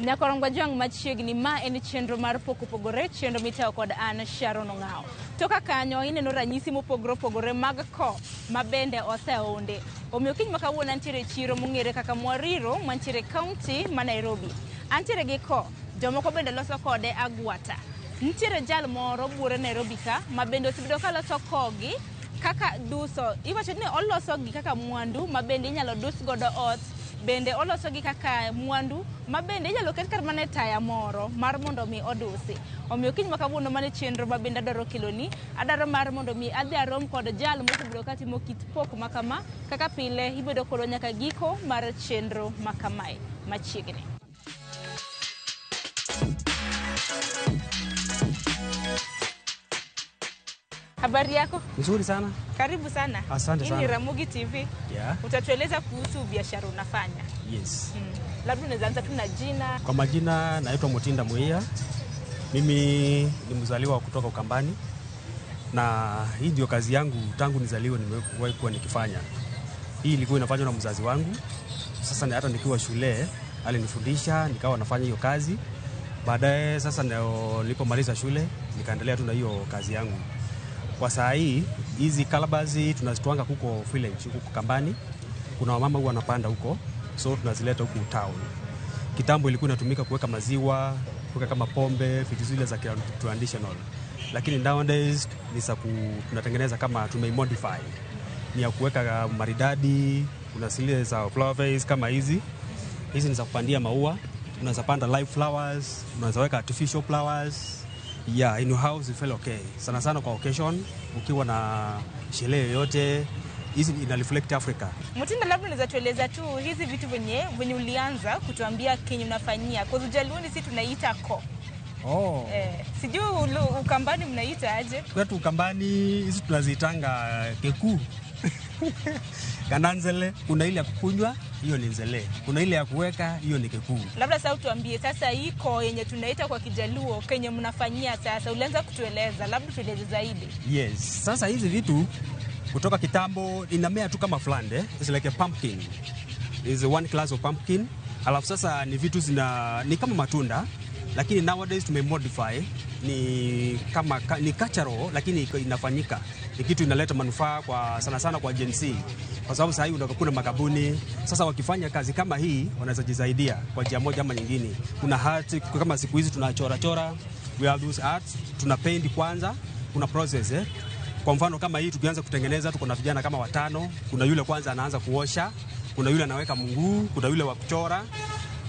Nyakorongo jwang' machiegni ma en chenro mar pok opogore, chenro mitayo kod an Sharon Ong'awo. Toka kanyo ineno ranyisi mopogore opogore mag ko ma bende oseunde. Omiyo kiny ma kawuono antiere e chiro mong'ere kaka Mwariro mantiere e kaunti ma Nairobi. Antiere gi ko, jomoko bende loso kode agwata. Nitiere jal moro buore Nairobi ka ma bende osebedo ka loso kogi kaka duso. Iwacho ni oloso gi kaka mwandu ma bende inyalo dus godo ot, bende oloso gi kaka mwandu ma bende inyalo ket kata mana e taya moro mar mondo mi odusi. Omiyo kiny ma kawuono mane chenro ma bende adwaro keloni, adwaro mar mondo mi adhi arom kod jal mosebedo katimo kit pok ma kama, kaka pile ibedo kodwa nyaka giko mar chenro ma kamae machiegni. Habari yako? Nzuri sana. Karibu sana. Asante Hii sana. ni Ramogi TV. Yeah. Utatueleza kuhusu biashara unafanya. Yes. Labda unaweza anza tu na jina. Kwa majina naitwa Mutinda Muia. Mimi ni mzaliwa kutoka Ukambani na hii ndio kazi yangu tangu nizaliwe, nimewahi kuwa nikifanya. Hii ilikuwa inafanywa na mzazi wangu. Sasa hata nikiwa shule alinifundisha, nikawa nafanya hiyo kazi. Baadaye sasa ndio nilipomaliza shule nikaendelea tu na hiyo kazi yangu. Kwa saa hii hizi kalabazi tunazitwanga huko village, huko Kambani. Kuna wamama huwa wanapanda huko, so tunazileta huku town. Kitambo ilikuwa inatumika kuweka maziwa, kuweka kama pombe, vitu zile za traditional. Lakini nowadays ni za tunatengeneza kama tumeimodify. Ni ya kuweka maridadi, kuna zile za flower vase kama hizi. Hizi ni za kupandia maua, unaweza panda live flowers, unaweza weka artificial flowers. Yeah, in your house you feel okay. Sana sana kwa occasion, ukiwa na sherehe yoyote, hizi ina reflect Africa. Mutinda, labda unaweza tueleza tu hizi vitu venye ulianza kutuambia kenye unafanyia. Kwa Ujaluoni si tunaita ko. Oh. Sijui Ukambani mnaita aje? Kwetu Ukambani hizi tunaziitanga keku. Kananzele, kuna ile ya kukunywa, hiyo ni nzele. Kuna ile ya kuweka, hiyo ni keku. Labda sasa utuambie sasa hii ko yenye tunaita kwa Kijaluo kenye mnafanyia sasa, ulianza kutueleza, labda tueleze zaidi. Yes, sasa hizi vitu kutoka kitambo inamea tu kama flande, it's like a pumpkin. It's one class of pumpkin. Alafu sasa ni vitu zina ni kama matunda, lakini nowadays tumemodify ni kama ni cultural, lakini inafanyika. Ni kitu inaleta manufaa kwa sana sana kwa Gen Z. Kwa sababu sasa hivi kuna makabuni. Sasa wakifanya kazi kama hii wanaweza jisaidia kwa njia moja ama nyingine. Kuna art kama siku hizi tunachora chora, we have those art, tuna paint kwanza, kuna process. Kwa mfano kama hii tukianza kutengeneza tuko na vijana kama watano, kuna yule kwanza anaanza kuosha, kuna yule anaweka mguu, kuna yule wa kuchora.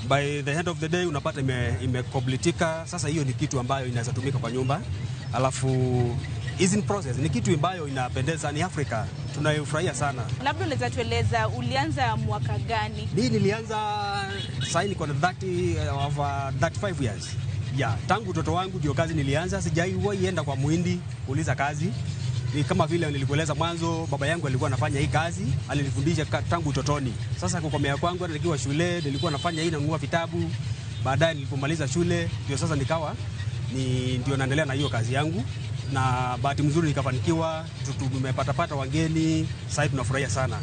By the end of the day unapata imekoblitika. Sasa hiyo ni kitu ambayo inaweza tumika kwa nyumba. Alafu is in process, ni kitu ambayo inapendeza, ni Afrika, tunayofurahia sana. Labda unaweza tueleza ulianza mwaka gani? Mimi nilianza sasa niko na over 35 years. Yeah, tangu utoto wangu ndio kazi nilianza, sijawahi enda kwa muhindi kuuliza kazi. Ni kama vile nilikueleza mwanzo, baba yangu alikuwa anafanya hii kazi, alinifundisha tangu utotoni. Sasa kukomea kwangu hata nikiwa shule nilikuwa nafanya hii, nanunua vitabu. Baadaye nilipomaliza shule ndio sasa nikawa ni ndio naendelea na hiyo kazi yangu. Na bahati mzuri nikafanikiwa, tumepatapata wageni, sasa tunafurahia sana.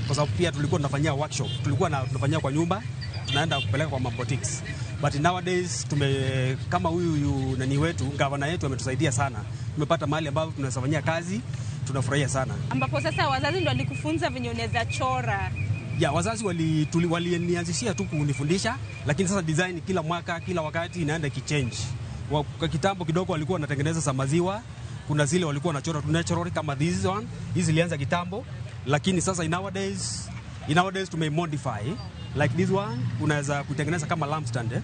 Kwa sababu pia tulikuwa tunafanyia workshop, tulikuwa tunafanyia kwa nyumba, tunaenda kupeleka kwa maboutiques. But nowadays kama huyu nani wetu, gavana yetu ametusaidia sana. Tumepata mahali ambapo tunaweza fanyia kazi, tunafurahia sana. Ambapo sasa wazazi ndio walikufunza venye unaweza chora. Ya, wazazi walinianzishia tu kunifundisha, lakini sasa design kila mwaka, kila wakati inaenda ikichange. Kwa kitambo kidogo walikuwa wanatengeneza za maziwa, kuna zile walikuwa wanachora tu natural kama this one. Hizi zilianza kitambo, lakini sasa nowadays tumemodify like this one, unaweza kutengeneza kama lampstand?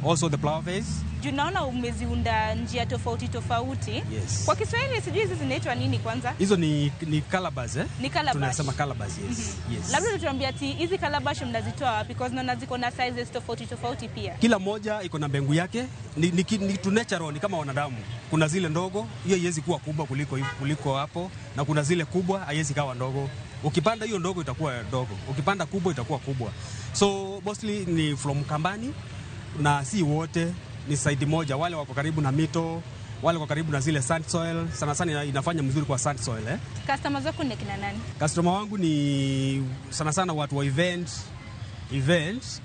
Also the flower vase. Juu naona umeziunda njia tofauti tofauti. Yes. Kwa Kiswahili sijui hizi zinaitwa nini kwanza? Hizo ni calabash? Ni calabash. Tunasema calabash, yes. Yes. Labda tutuambie ati hizi calabash mnazitoa wapi? Because naona ziko na sizes tofauti tofauti pia. Kila moja iko na mbegu yake. Ni tu natural, ni kama wanadamu. Kuna zile ndogo, hiyo haiwezi kuwa kubwa kuliko hapo, na kuna zile kubwa haiwezi kawa ndogo. Ukipanda hiyo ndogo itakuwa ndogo, ukipanda kubwa itakuwa kubwa. So mostly ni from Kambani, na si wote, ni side moja, wale wako karibu na mito, wale wako karibu na zile sand soil, sana sana inafanya mzuri kwa sand soil. Customers wako ni kina nani? Customer wangu ni sana sana watu wa event,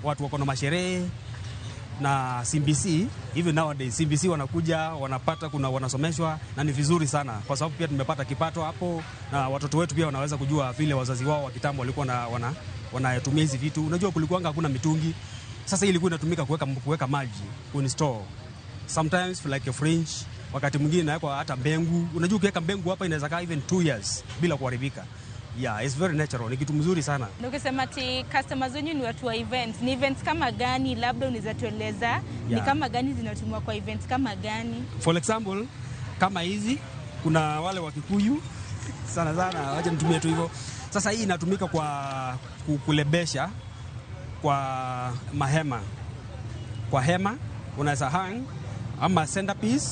watu wako na masherehe, Na CBC, even nowadays CBC wanakuja wanapata, kuna wanasomeshwa na ni vizuri sana, kwa sababu pia tumepata kipato hapo, na watoto wetu pia wanaweza kujua vile wazazi wao wa kitambo walikuwa na wanatumia hizi vitu. Unajua kulikuwanga hakuna mitungi, sasa hii ilikuwa inatumika kuweka maji kuinstall sometimes like a fridge, wakati mwingine inawekwa hata mbegu. Unajua ukiweka mbegu hapa inaweza kaa even 2 years bila kuharibika. Yeah, it's very natural, ni kitu mzuri sana. Na ukisema ati customers wenyu ni watu wa events, ni events kama gani? Labda unaweza tueleza ni kama gani zinatumiwa kwa events kama gani? For example, kama hizi kuna wale wa Kikuyu sana sana, wacha nitumie tu hivyo. Sasa hii inatumika kwa kulebesha kwa mahema. Kwa hema unaweza hang ama centerpiece,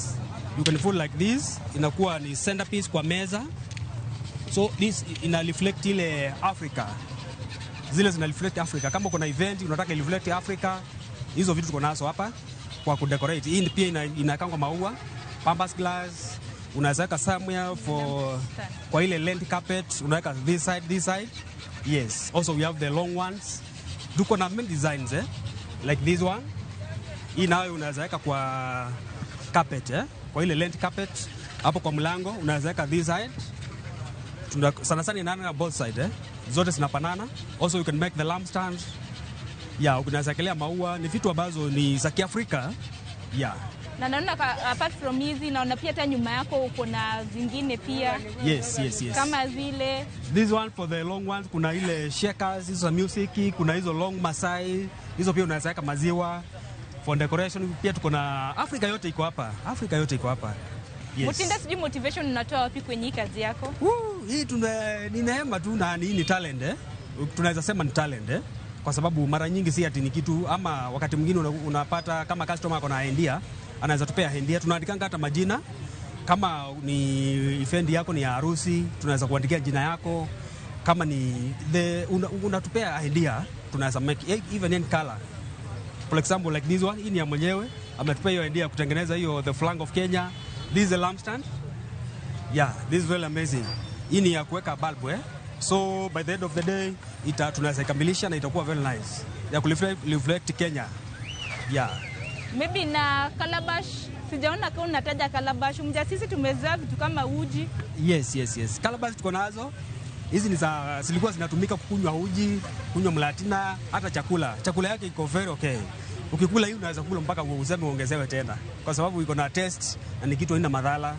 you can fold like this, inakuwa ni centerpiece kwa meza. So this ina reflect ile Africa. Zile zina reflect Africa. Kama kuna event unataka reflect Africa, hizo vitu tuko nazo hapa kwa kudecorate. Hii pia inakangwa maua, pampas glass, unaweza weka somewhere for kwa ile lent carpet, unaweka this side, this side. Yes, also we have the long ones. Tuko na many designs like this one. Hii nayo unaweza weka kwa carpet kwa ile lent carpet hapo kwa mlango unaweza weka this side. Sana sana inaana both side zote zinapanana. Also you can make the lamp stand. Yeah, unaweza kelea maua, ni vitu ambazo ni za Kiafrika. Yeah. Na naona apart from hizi naona pia hata nyuma yako uko na zingine pia. Yes, yes, yes. Kama zile this one for the long ones, kuna ile shakers hizo za music, kuna hizo long Masai, hizo pia unaweza weka maziwa for decoration. Pia tuko na Afrika yote iko hapa. Afrika yote iko hapa. Yes. Mutinda, sijui motivation unatoa wapi kwenye hii kazi yako? Hii ni neema tu na ni talent Tunaweza sema ni talent Kwa sababu mara nyingi si ati ni kitu, ama wakati mwingine unapata kama customer ako na idea, anaweza tupea idea, tunaandikanga hata majina. Kama ni event yako ni ya harusi, tunaweza kuandikia jina yako. Kama ni unatupea idea, tunaweza make even in color. For example like this one, hii ni ya mwenyewe, ametupea hiyo idea kutengeneza hiyo the flag of Kenya. This is a lampstand. Yeah, this is very amazing. Hii ni ya kuweka bulb So by the end of the day tunaweza ikamilisha na itakuwa very nice. Ya kureflect Kenya. Yeah. Maybe na calabash, sijaona kama unataja calabash. Mja sisi tumezoea vitu kama uji. Yes, yes, yes. Calabash tuko nazo. Hizi ni za zilikuwa zinatumika kukunywa uji, kunywa mlatina, hata chakula. Chakula yake iko very okay. Ukikula hii unaweza kula mpaka useme uongezewe tena, kwa sababu iko na taste na ni kitu haina madhara.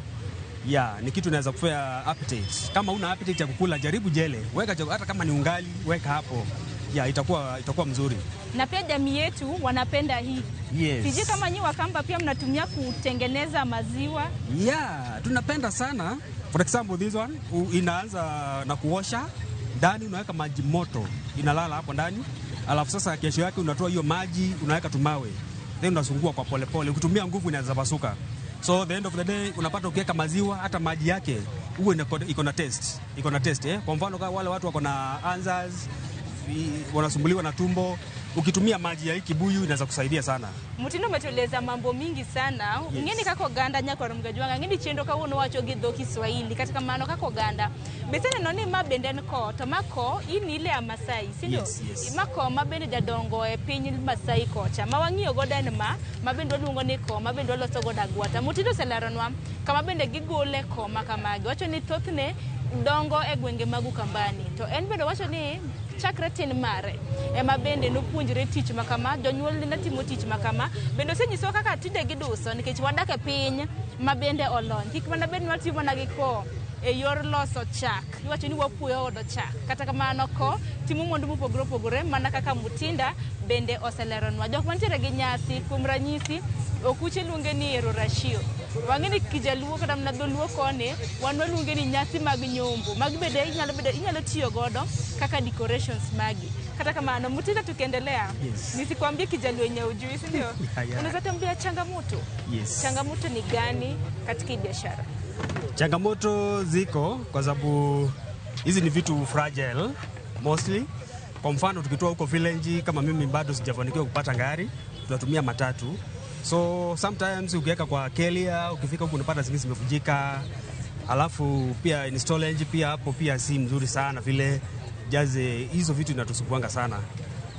Yeah, ni kitu inaweza kupea appetite. Kama una appetite ya kukula, jaribu jele. Weka hata kama ni ungali, weka hapo. Yeah, itakuwa mzuri. Na pia jamii yetu wanapenda hii. Yes. Sijui kama nyinyi Wakamba pia mnatumia kutengeneza maziwa. Yeah, tunapenda sana. For example this one inaanza na kuosha ndani, unaweka maji moto, inalala hapo ndani. Alafu sasa kesho yake unatoa hiyo maji, unaweka tumawe. Then unasungua kwa pole pole. Ukitumia nguvu inaweza pasuka. So the end of the day unapata ukiweka maziwa hata maji yake huwa iko na taste. Iko na taste Kwa mfano kama wale watu wako na ulcers, wanasumbuliwa na tumbo, ukitumia maji ya hii kibuyu inaweza kusaidia sana. Mutindo umetueleza mambo mingi sana. Yes. Ngeni kako ganda nyako mgajwanga ngeni chendo kawuono wacho gi dho Kiswahili kata kamano kako ganda besene noni ma bende en ko to mako in ile ya Masai si ndio? Yes, yes. Mako ma bende jadongo e piny Masai kocha ma wang'iyo godo en ma bende waluongo ni ko ma bende waloso godo agwata. Mutindo oseleronwa kama bende gigole ko ma kamagi, wacho ni thothne dongo e gwenge mag Ukambani, to en bende wacho ni chakre tin mare ema bende nopuonjre tich ma kama, jonyuolne ne timo tich ma kama. Bende osenyisowa kaka tinde giduso nikech wadak e piny ma bende olony. Kik mana bed ni watiyo mana gi ko e yor loso chak, iwacho ni wapuoyo godo chak, kata kamano ko timo mwandu mopogore opogore mana kaka Mutinda bende oseleronwa. Jok mantiere gi nyasi, kuom ranyisi okuche luonge ni rorashio, wang'e ni kijaluo kata mana dholuo koni wan waluonge ni nyasi mag nyombo. Magi bende inyalo tiyo godo kaka decorations magi. Kata kamano Mutinda, tukiendelea, Yes. nisikwambie kijaluo yenye ujui, si ndio? Yeah. Unaweza tuambia changamoto? Yes. Changamoto ni gani katika hii biashara? Changamoto ziko kwa sababu hizi ni vitu fragile mostly. Kwa mfano tukitoa huko village, kama mimi bado sijafanikiwa kupata gari, tunatumia matatu. So sometimes ukiweka kwa kelia, ukifika huku unapata zingine zimevunjika. Alafu pia installage pia hapo pia si mzuri sana vile jaze, hizo vitu inatusumbuanga sana.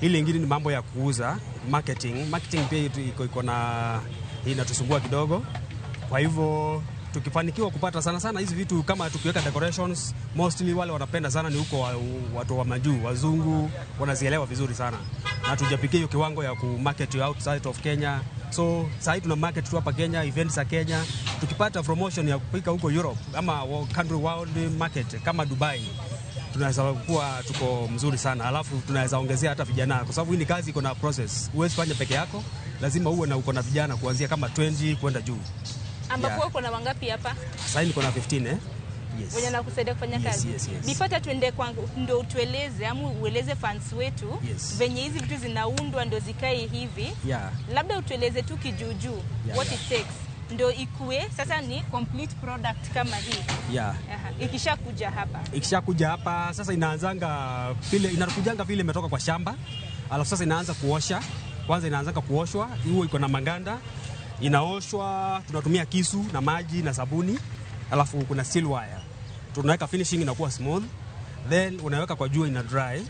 Ile ingine ni mambo ya kuuza, marketing. Marketing pia iko na inatusumbua kidogo. Kwa hivyo tukifanikiwa kupata sana sana hizi vitu kama tukiweka decorations, mostly wale wanapenda sana ni huko watu wa majuu, wazungu wanazielewa vizuri sana, na tujapikia hiyo kiwango ya ku market outside of Kenya. So sasa tuna market tu hapa Kenya, events za Kenya. Tukipata promotion ya kupika huko Europe ama country world market kama Dubai, tunaweza kuwa tuko mzuri sana, alafu tunaweza ongezea hata vijana, kwa sababu hii ni kazi iko na process. Huwezi fanya peke yako, lazima uwe na uko na vijana kuanzia kama 20 kwenda juu. Ambapo Yeah. uko na wangapi hapa Sasa niko na 15 eh? Yes. wenye nakusaidia kufanya Yes, kazi? yes, yes. Before hata tuende kwangu, ndio utueleze ama ueleze fans wetu Yes. venye hizi vitu zinaundwa ndio zikae hivi. Yeah. Labda utueleze tu kijuujuu Yeah, what yeah. it takes ndio ikue sasa ni complete product kama hii. Yeah. Aha. Ikishakuja hapa Ikishakuja hapa sasa inaanzanga vile inakujanga vile imetoka kwa shamba, alafu sasa inaanza kuosha. Kwanza inaanzanga kuoshwa, hiyo iko na maganda, inaoshwa, tunatumia kisu na maji na sabuni, alafu kuna steel wire tunaweka finishing, inakuwa smooth, then unaweka kwa jua ina dry,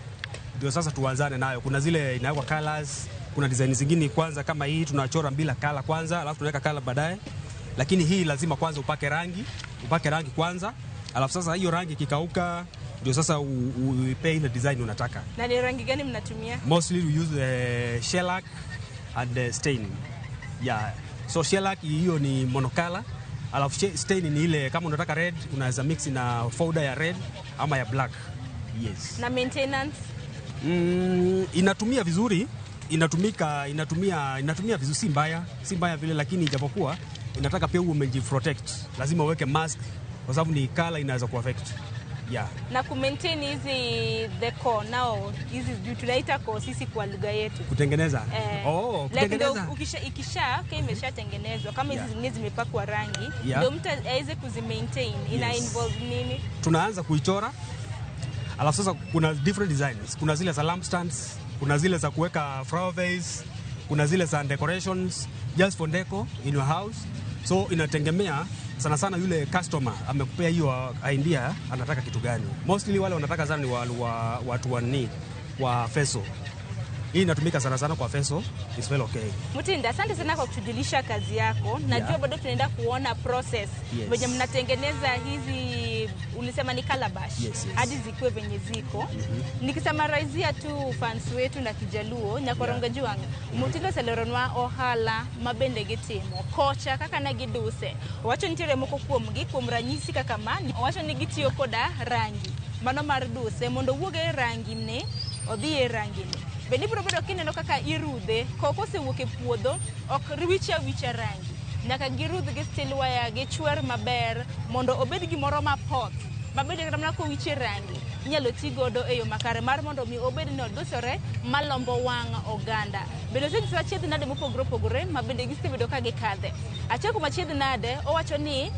ndio sasa tuanzane nayo. Kuna zile inawekwa colors, kuna design zingine kwanza kama hii tunachora bila color kwanza, alafu tunaweka color baadaye. Lakini hii lazima kwanza upake rangi kwanza, alafu sasa hiyo rangi ikikauka ndio sasa uipe ile design unataka. na ni rangi gani mnatumia? Mostly we use the shellac and the stain. Yeah. So shellac hiyo ni monocolor, alafu stain ni ile kama unataka red unaweza mix na powder ya red ama ya black. Yes. Na maintenance? Inatumia vizuri, inatumika inatumia vizuri, si mbaya vile, lakini ijapokuwa inataka pia uwe umejiprotect, lazima uweke mask kwa sababu ni color inaweza kuaffect. Yeah. Na kumaintain hizi the core nao hizi juu tunaita core sisi kwa lugha yetu. Kutengeneza. Eh, Oh, like ndio kutengeneza. ikisha okay, imeshatengenezwa kama hizi Yeah. zingine zimepakwa rangi Yeah. ndio mtu aweze kuzimaintain ina Yes. involve nini? Tunaanza kuichora, alafu sasa kuna different designs. Kuna zile za lampstands, kuna zile za kuweka flower vase, kuna zile za decorations just for deco in your house. So inategemea sana sana yule customer amekupea hiyo idea, anataka kitu gani. Mostly wale wanataka sana ni watu wa ni wa feso. Hii inatumika sana sana kwa feso. It's well okay. Mutinda, asante sana kwa kutujulisha kazi yako. Najua Yeah. bado tunaenda kuona process Yes. venye mnatengeneza hizi, ulisema ni calabash Yes, yes. hadi zikuwe venye ziko. Nikisamarizia tu fans wetu na Kijaluo nyakorongo juang Mutindo oseleronwa ohala mabende gitimo kocha kaka ne giduse owacho nitiere moko kuomgi kuom ranyisi kaka ma owacho ni gitiyo koda rangi mano mar duse mondo owuog e rangi ni odhi e rangi ni bende ibiro bedo kineno kaka irudhe koko osewuok e puodho ok wiche awicha rangi nyaka girudh gi steel wire gichwer maber mondo obed gimoro mapoth mabende kata mana kowiche rangi inyalo ti godo e yo makare mar mondo mi obed ni odusore malombo wang' oganda. Bende osenyisowa achiedh nade mopogore opogore ma bende gisebedo ka gikadhe. Achiel kuom achiedh nade owacho ni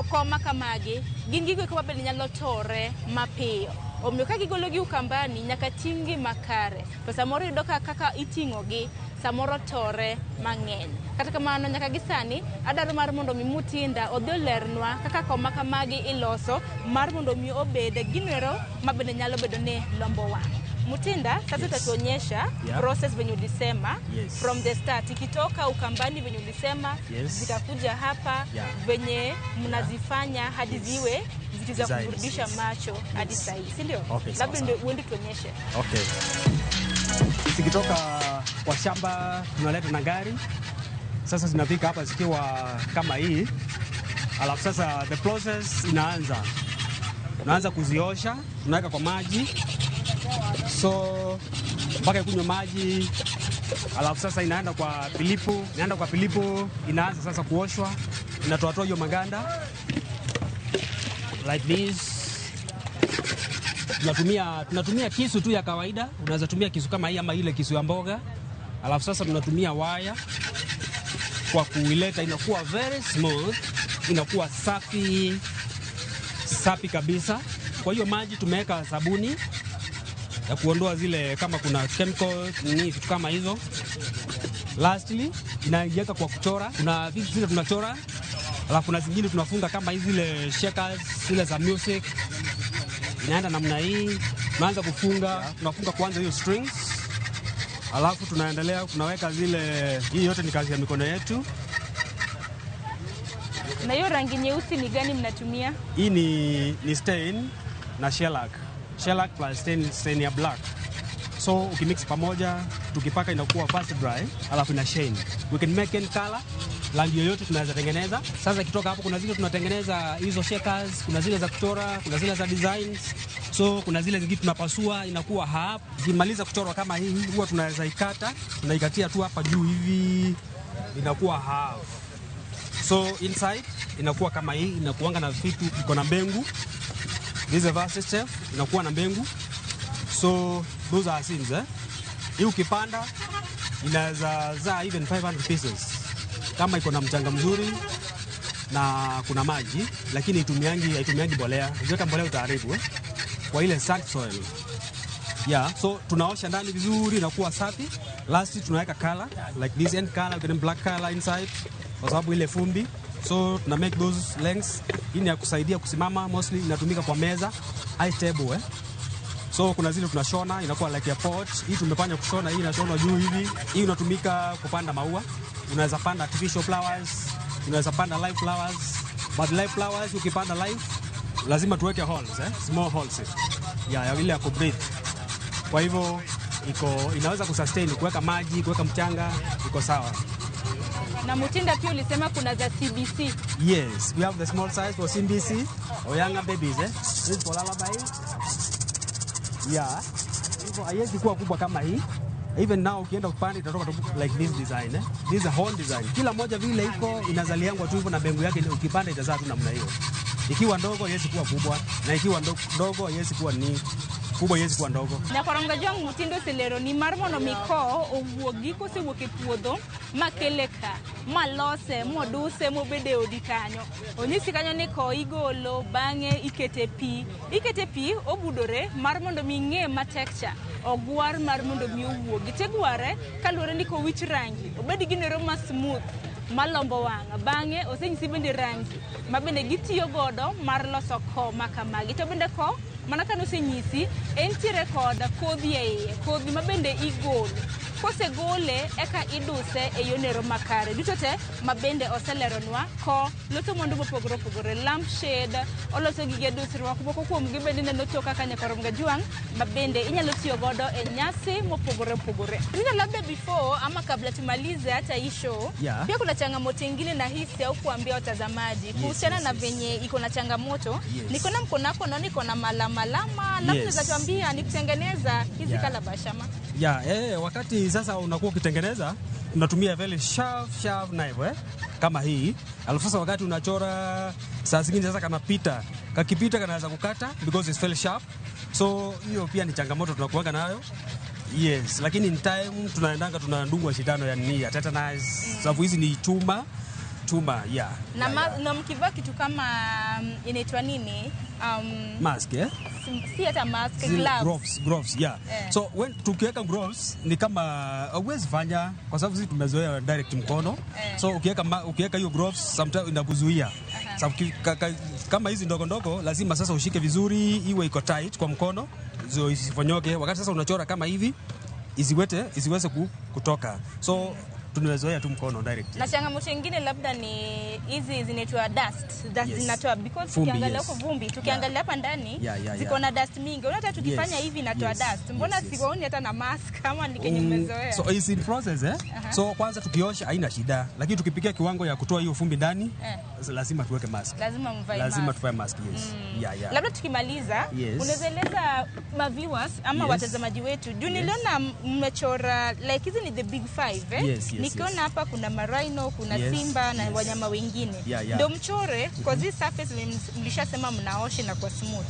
koma kamagi gin gigo eko mabende nyalo tore mapiyo. Omiyo ka gigologi Ukambani nyaka ting' gi makare. To samoro iyudo ka kaka iting'ogi samoro tore mang'eny. Kata kamano nyaka gi sani adwaro mar mondo mi Mutinda odhi olernwa kaka koma kamagi iloso mar mondo mi obed ginoero mabende nyalo bedo ni lombo wang'. Mutinda, sasa Yes. utatuonyesha Yeah. process venye ulisema Yes. from the start ikitoka Ukambani venye ulisema Yes. zikakuja hapa Yeah. venye mnazifanya hadi Yes. ziwe vitu za Designs, kuburudisha yes. macho hadi Yes. sahii, si ndio? Okay, sawa, Labda sawa. ndio uende tuonyeshe. Okay. Zikitoka kwa shamba tunaleta na gari, sasa zinafika hapa zikiwa kama hii, alafu sasa the process inaanza, tunaanza kuziosha, tunaweka kwa maji, so mpaka ikunywe maji, alafu sasa inaenda kwa pilipu, inaenda kwa pilipu, inaanza sasa kuoshwa, inatoatoa hiyo maganda like this. Tunatumia kisu tu ya kawaida, unaweza tumia kisu kama hii ama ile kisu ya mboga. Alafu sasa tunatumia waya kwa kuileta, inakuwa very smooth, inakuwa safi safi kabisa. Kwa hiyo maji tumeweka sabuni ya kuondoa zile kama kuna chemical ni vitu kama hizo. Lastly, inaingiaka kwa kuchora. Kuna vitu zile tunachora, alafu kuna zingine tunafunga kama hizi zile shakers zile za music inaenda namna hii, tunaanza kufunga, tunafunga kwanza hiyo strings, Alafu tunaendelea tunaweka zile, hii yote ni kazi ya mikono yetu. Na hiyo rangi nyeusi ni gani mnatumia? Hii ni stain na shellac. Shellac plus stain, stain ya black. So ukimix pamoja, tukipaka inakuwa fast dry, alafu ina shine. We can make any color, rangi yoyote tunaweza tengeneza. Sasa ikitoka hapo, kuna zile tunatengeneza hizo shakers, kuna zile za kuchora, kuna zile za designs. So kuna zile zingine tunapasua inakuwa half. Ikimaliza kuchorwa kama hii, huwa tunaweza ikata, tunaikatia tu hapa juu hivi, inakuwa half. So inside inakuwa kama hii, inakuanga na vitu, iko na mbegu. This is a verse chef, inakuwa na mbegu. So those are seeds, eh? Hii ukipanda inaweza zaa even 500 pieces kama iko na mchanga mzuri na kuna maji, lakini haitumiangi mbolea. Ukiweka mbolea utaharibu, eh? Kwa ile sand soil. Yeah, so tunaosha ndani vizuri inakuwa safi. Last tunaweka color like this end color, we can black color inside kwa sababu ile fumbi. So tuna make those lengths. Hii ni ya kusaidia kusimama, mostly inatumika kwa meza, high table, eh. So kuna zile tunashona inakuwa like a pot. Hii tumefanya kushona, hii inashonwa juu hivi. Hii unatumika kupanda maua. Unaweza panda artificial flowers, unaweza panda live flowers. But live flowers ukipanda live lazima tuweke holes, eh? Small holes. Yeah, ya ile ya kubreathe. Kwa hivyo iko inaweza kusustain kuweka maji, kuweka mchanga, iko sawa. Na Mutinda pia ulisema kuna za CBC. Yes, we have the small size for CBC or younger babies, eh? This is for lullaby. Yeah. Hivyo haiwezi kuwa kubwa kama hii. Even now ukienda upande itatoka tu like this design, eh? This is a whole design. Kila moja vile iko inazaliangwa tu hivyo na mbegu yake, ukipanda itazaa tu namna hiyo. Ikiwa ndogo haiwezi kuwa kubwa na ikiwa ndogo haiwezi kuwa ni kubwa, haiwezi kuwa ndogo. Nyakoronga jwang' Mutindo oselero ni mar mondo mi ko owuogi kosewuok e puodho makele ka malose moduse mobede e odi kanyo. Onyisi kanyo ni ko igolo bang'e ikete pi, ikete pi obudore mar mondo mi ing'e ma texture ogwar mar mondo mi owuogi. Tigware kaluwore ni kowich rangi obed ginero ma smooth malombo wang'. Bang'e osenyisi bende rangi ma bende gitiyo godo mar loso ko makamagi. To bende ko mana kane osenyisi entiere kod kodhi e iye, kodhi ma bende igolo. Kosegole eka iduse e yornero makare. Duto te ma bende oseleronwa ko loso mwandu mopogore opogore, lampshade, oloso gige dusruok, moko kuomgi bende ineno tok kaka nyakorom gajwang' ma bende inyalo tiyo godo e nyasi mopogore opogore. Rina, labda before ama kabla tumalize hata hii show, pia kuna changamoto ingine nahisi au kuambia watazamaji kuhusiana na venye iko na changamoto. Niko na mkono wako naona iko na malamalama, labda unaweza tuambia ni kutengeneza hizi calabash ama? Yeah, wakati sasa unakuwa ukitengeneza unatumia very sharp sharp knife, eh? Kama hii. Alafu sasa wakati unachora saa zingine sasa kanapita, kakipita kanaweza kukata because it's very sharp. So hiyo pia ni changamoto tunakuanga nayo. Yes, lakini in time tunaendanga tunadungwa shindano ya nini ya tetanus. Sababu hizi ni chuma chuma, yeah. Na, na mkivaa kitu kama inaitwa nini? Mask, eh? Si hata mask, Zile gloves. Gloves, gloves, yeah. So when tukiweka gloves ni kama huwezi fanya kwa sababu sisi tumezoea direct mkono. So ukiweka hiyo gloves sometimes inakuzuia. Sababu kama hizi ndogo ndogo lazima sasa ushike vizuri iwe iko tight kwa mkono so isifonyoke. Wakati sasa unachora kama hivi isiweze kutoka. So tumezoea tu mkono direct. Na changamoto ingine labda ni hizi zinaitwa dust, dust zinatoa because Vumbi, tukiangalia huko vumbi, tukiangalia hapa ndani ziko na dust mingi. Unaona hata tukifanya hivi inatoa dust. Mbona siwaoni hata na mask kama ni kenye mmezoea? So it's in process, eh? So kwanza tukiosha haina shida, lakini tukipikia kiwango ya kutoa hiyo vumbi ndani lazima tuweke mask. Lazima mvae Lazima mask. tuvae mask, yes. Yeah. Labda tukimaliza, unaweza eleza ma viewers ama watazamaji wetu juu niliona mmechora like hizi ni the big five, eh? Yes. Nikiona hapa kuna marhino, kuna simba na wanyama wengine. Ndio mchore kwa hizi surface mlishasema mnaoshe na kwa smooth.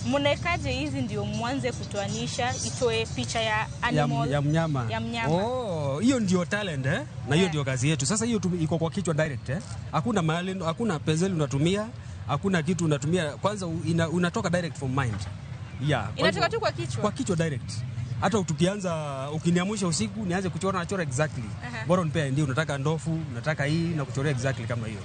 Mnaekaje hizi ndio mwanze kutoanisha itoe picha ya animal ya mnyama. Ya mnyama. Oh, hiyo ndio talent, eh? Na hiyo ndio kazi yetu. Sasa hiyo iko kwa kichwa direct, eh? Hakuna mahali, hakuna penseli unatumia, hakuna kitu unatumia. Kwanza unatoka direct from mind. Yeah. Kwa Inatoka hivyo- tu kwa kichwa. Kwa kichwa direct. Hata tukianza, ukiniamsha usiku nianze kuchora, nachora exactly. Bora unipea ndio unataka ndofu, unataka hii na kuchorea exactly kama hiyo.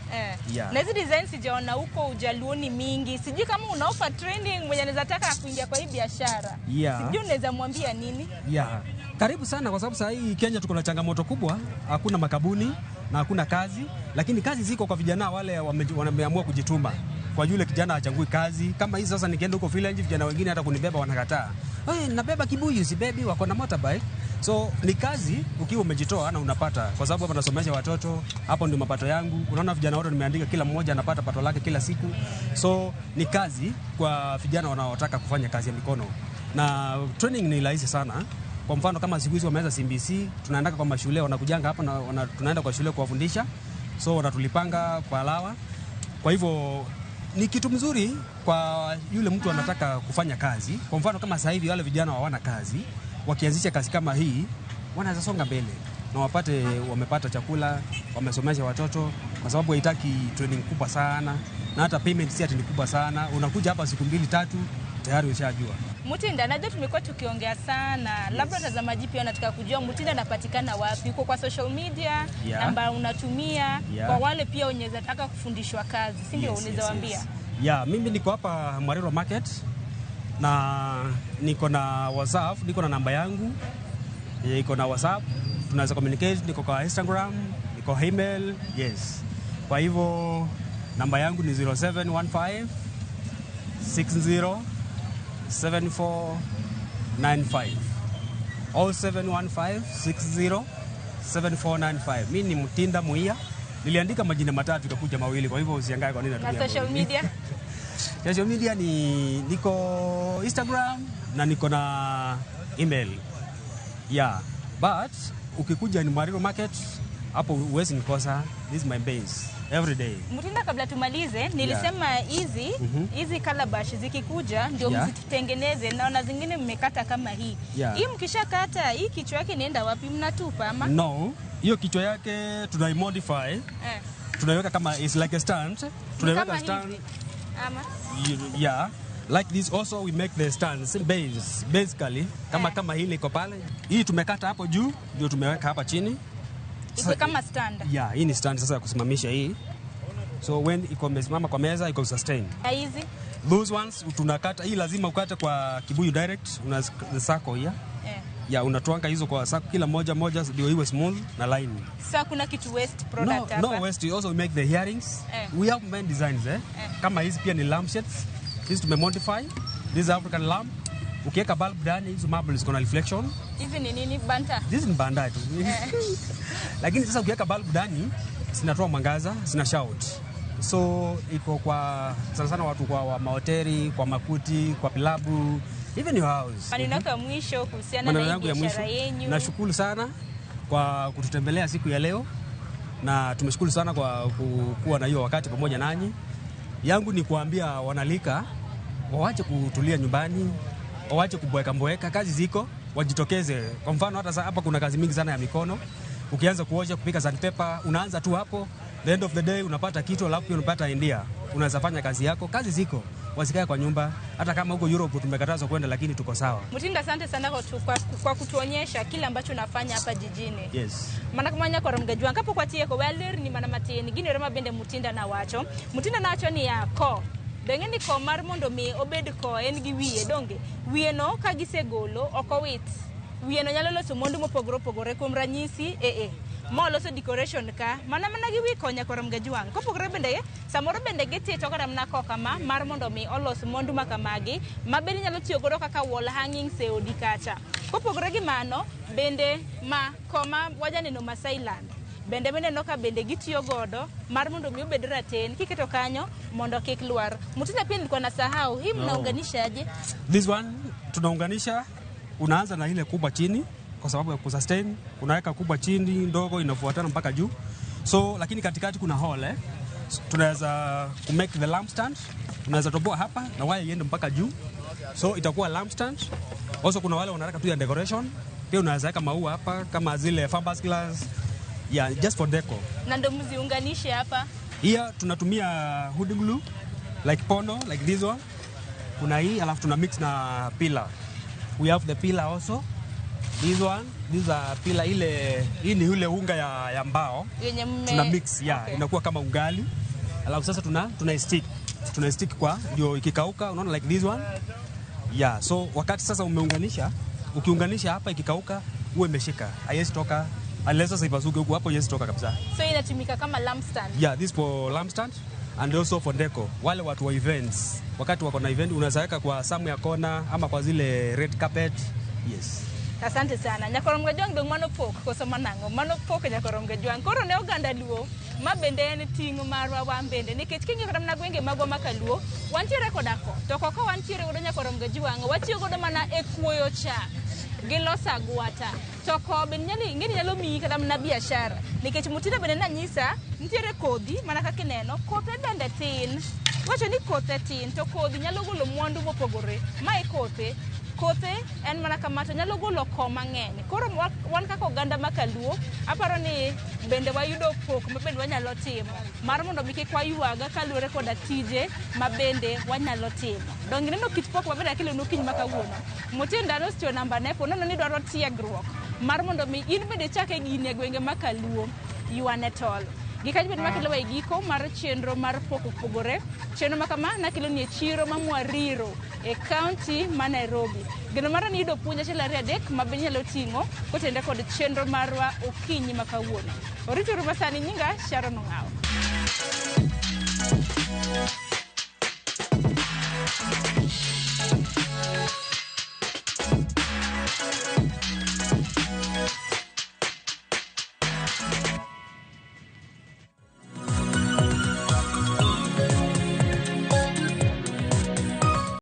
Yeah. Na hizi design sijaona huko Ujaluoni mingi. Sijui kama una offer training mwenye anaweza taka kuingia kwa hii biashara. Sijui unaweza mwambia nini? Yeah. Karibu sana, kwa sababu saa hii Kenya tuko na changamoto kubwa, hakuna makabuni na hakuna kazi, lakini kazi ziko kwa vijana wale wameamua kujituma. Kwa yule kijana achangui kazi kama hizi. Sasa nikienda huko village, vijana wengine hata kunibeba wanakataa. "Hey, nabeba kibuyu, sibebi, wako na motorbike." So ni kazi ukiwa umejitoa na unapata, kwa sababu hapa nasomesha watoto, hapo ndio mapato yangu. Unaona vijana wote nimeandika, kila mmoja anapata pato lake kila siku. So ni kazi kwa vijana wanaotaka kufanya kazi ya mikono, na training ni rahisi sana. Kwa mfano kama siku hizi wameanza CBC, tunaenda kwa mashule, wanakujanga hapa na tunaenda kwa shule kuwafundisha, so wanatulipanga kwa alawa. Kwa hivyo ni kitu mzuri kwa yule mtu anataka kufanya kazi. Kwa mfano kama sasa hivi wale vijana hawana kazi, wakianzisha kazi kama hii wanaweza songa mbele na wapate, wamepata chakula, wamesomesha watoto, kwa sababu haitaki training kubwa sana, na hata payment si ati ni kubwa sana. Unakuja hapa siku mbili tatu tayari ushajua. Mutinda, najua tumekuwa tukiongea sana. Labda watazamaji pia wanataka kujua Mutinda anapatikana wapi? Uko kwa social media, namba unatumia, kwa wale pia wenye wanataka kufundishwa kazi, si ndio? Unaweza waambia? Yes. Yeah, mimi niko hapa Mwariro Market na niko na WhatsApp, niko na namba yangu, iko na WhatsApp, tunaweza communicate, niko kwa Instagram, niko email, yes. Kwa hivyo namba yangu ni 0715 60 7495. 0715 60 7495. Mimi ni Mutinda Muia. Niliandika majina matatu ikakuja mawili, kwa hivyo usiangae kwa nini Na natumia social mawili. media? Social media ni niko Instagram na niko na email. Yeah, but ukikuja ni Mwariro Market hapo huwezi nikosa. This is my base every day. Mutinda, kabla tumalize, nilisema hizi hizi calabash zikikuja ndio mzitutengeneze. Naona zingine mmekata kama hii. Hii mkishakata hii kichwa yake inaenda wapi? Mnatupa ama? No, hiyo kichwa yake tunaimodify. Tunaiweka kama it's like a stand. Tunaiweka Kama stand. hivi ama? Yeah. Like this also we make the stands base basically kama kama hili iko pale. Hii tumekata hapo juu ndio tumeweka hapa chini. Iko kama stand. Yeah, hii ni stand sasa ya kusimamisha hii. So when iko imesimama kwa meza iko sustain. Na hizi? Those ones tunakata, hii lazima ukate kwa kibuyu direct, una sako here. Yeah, unatwanga hizo kwa sako kila moja moja ndio iwe smooth na line. Sasa kuna kitu waste product No, hapa. no waste. We also make the earrings. We have many designs. Kama hizi pia ni lampshades. Hizi tumemodify. This is African lamp. Ukiweka bulb ndani, hizo marble ziko na reflection. Hizi ni nini? Banta? This ni banda tu. Lakini sasa ukiweka bulb ndani, zinatoa mwangaza, zina shout. So iko kwa sana sana watu kwa wa mahoteli, kwa makuti, kwa pilabu, even your house. Maneno yako ya mwisho kuhusiana na Maneno hii yangu ya mwisho, biashara yenyu. nashukuru sana kwa kututembelea siku ya leo na tumeshukuru sana kwa kuwa na hiyo wakati pamoja nanyi. Yangu ni kuambia wanalika wawache kutulia nyumbani, wawache kubweka mbweka, kazi ziko, wajitokeze. Kwa mfano hata sasa hapa kuna kazi mingi sana ya mikono. Ukianza kuosha, kupika sandpaper, unaanza tu hapo, the end of the day unapata kitu, alafu pia unapata idea. Unaweza fanya kazi yako, kazi ziko. Wasikae kwa nyumba, hata kama huko Europe tumekatazwa kwenda, lakini tuko sawa. Mutinda, asante sana kwa kutuonyesha kile ambacho unafanya hapa jijini. Yes. Mana kumanya koro mgajwang kapok watieko we alerni mana matin ginere ma bende Mutinda nawacho. Mutinda nawacho niya ko dong'e ni ko mar mondo mi obed ko en gi wiye donge wiye no ka gisegolo ok owit wiye no nyalo loso mwandu mopogore opogore kuom ranyisi ma oloso decoration ka mana mana gi wi ko nyakoro mgajwang kopogore bende samoro bende gitito kata mana ko kama mar mondo mi olos mwandu ma kamagi ma bende inyalo tiyo godo kaka wall hangings e odi kacha. Kopogore gi mano bende ma koma wajaneno Masai Land bende mineno ka bende gitiyo godo mar mondo mi obed raten kiketo kanyo mondo kik lwar. Mutinda, pia nilikuwa nasahau hii mnaunganishaje? This one tunaunganisha, unaanza na ile kubwa chini kwa sababu ya kusustain, unaweka kubwa chini, ndogo inafuatana mpaka juu. So lakini katikati kuna hole. Tunaweza ku make the lamp stand, tunaweza toboa hapa na waya iende mpaka juu, so itakuwa lamp stand. Also kuna wale wanataka tu ya decoration, pia unaweza weka maua hapa kama zile fiberglass, yeah, just for deco. Na ndo mziunganishe hapa. Here tunatumia wood glue like pono like this one. Kuna hii alafu tuna mix na pillar. We have the pillar also. This one, these are pila ile, hii ni ule unga ya mbao Yenye mme tuna mix, yeah, inakuwa kama ugali. Alafu sasa tuna stick kwa ndio ikikauka, unaona like this one. Yeah, so wakati sasa umeunganisha, ukiunganisha hapa ikikauka huwa imeshika. Haiwezi toka unless sasa ipasuke huku, hapo haiwezi toka kabisa. So inatumika kama lamp stand. Yeah, this for lamp stand and also for deco. Wale watu wa events, wakati wako na event unaweza weka kwa samu ya kona ama kwa zile red carpet. Yes. Asante sana. Nyakorom Gajwang' dong' mano pok koso manang'o? Mano pok Nyakorom Gajwang'. Koro ne oganda Luo, ma bende en ting' marwa wan bende. Nikech king'iyo kata mana gwenge magwa ma kaluo, wantiere koda ko. To ko wantiere godo Nyakorom Gajwang', watiyo godo mana e kuoyo chak gi loso agwata. To ko bende nyalo, ing'eni nyalo miyi kata mana biashara. Nikech Mutinda bende nanyisa, nitiere kodhi mana kaka ineno, kothe bende tin. Wacho ni kothe tin, to kodhi nyalo golo mwandu mopogore. Mae kothe, kothe en mana kama to nyalo golo ko mang'eny. Koro wan kaka oganda ma kaluo, aparo ni bende wayudo pok ma bende wanyalo timo mar mondo mi kik waywaga kaluwore koda tije ma bende wanyalo timo. Donge ineno kit pok ma bende akelonu okinyi ma kawuono. Mutinda nochiwo namba ne ponono ni idwaro tiegruok mar mondo mi in bende ichake gini e gwenge ma kaluo, ywane tol. Gi kanyo bende makelowa e giko mar chenro mar pok opogore. Chenro ma kama nakeloni e chiro ma Mwariro e kaunti ma Nairobi. Geno mara ni yudo puonj achiel ariyo adek ma bende inyalo ting'o kotenore kod chenro marwa okinyi ma kawuono. Orituru masani, nyinga Sharon Ong'awo.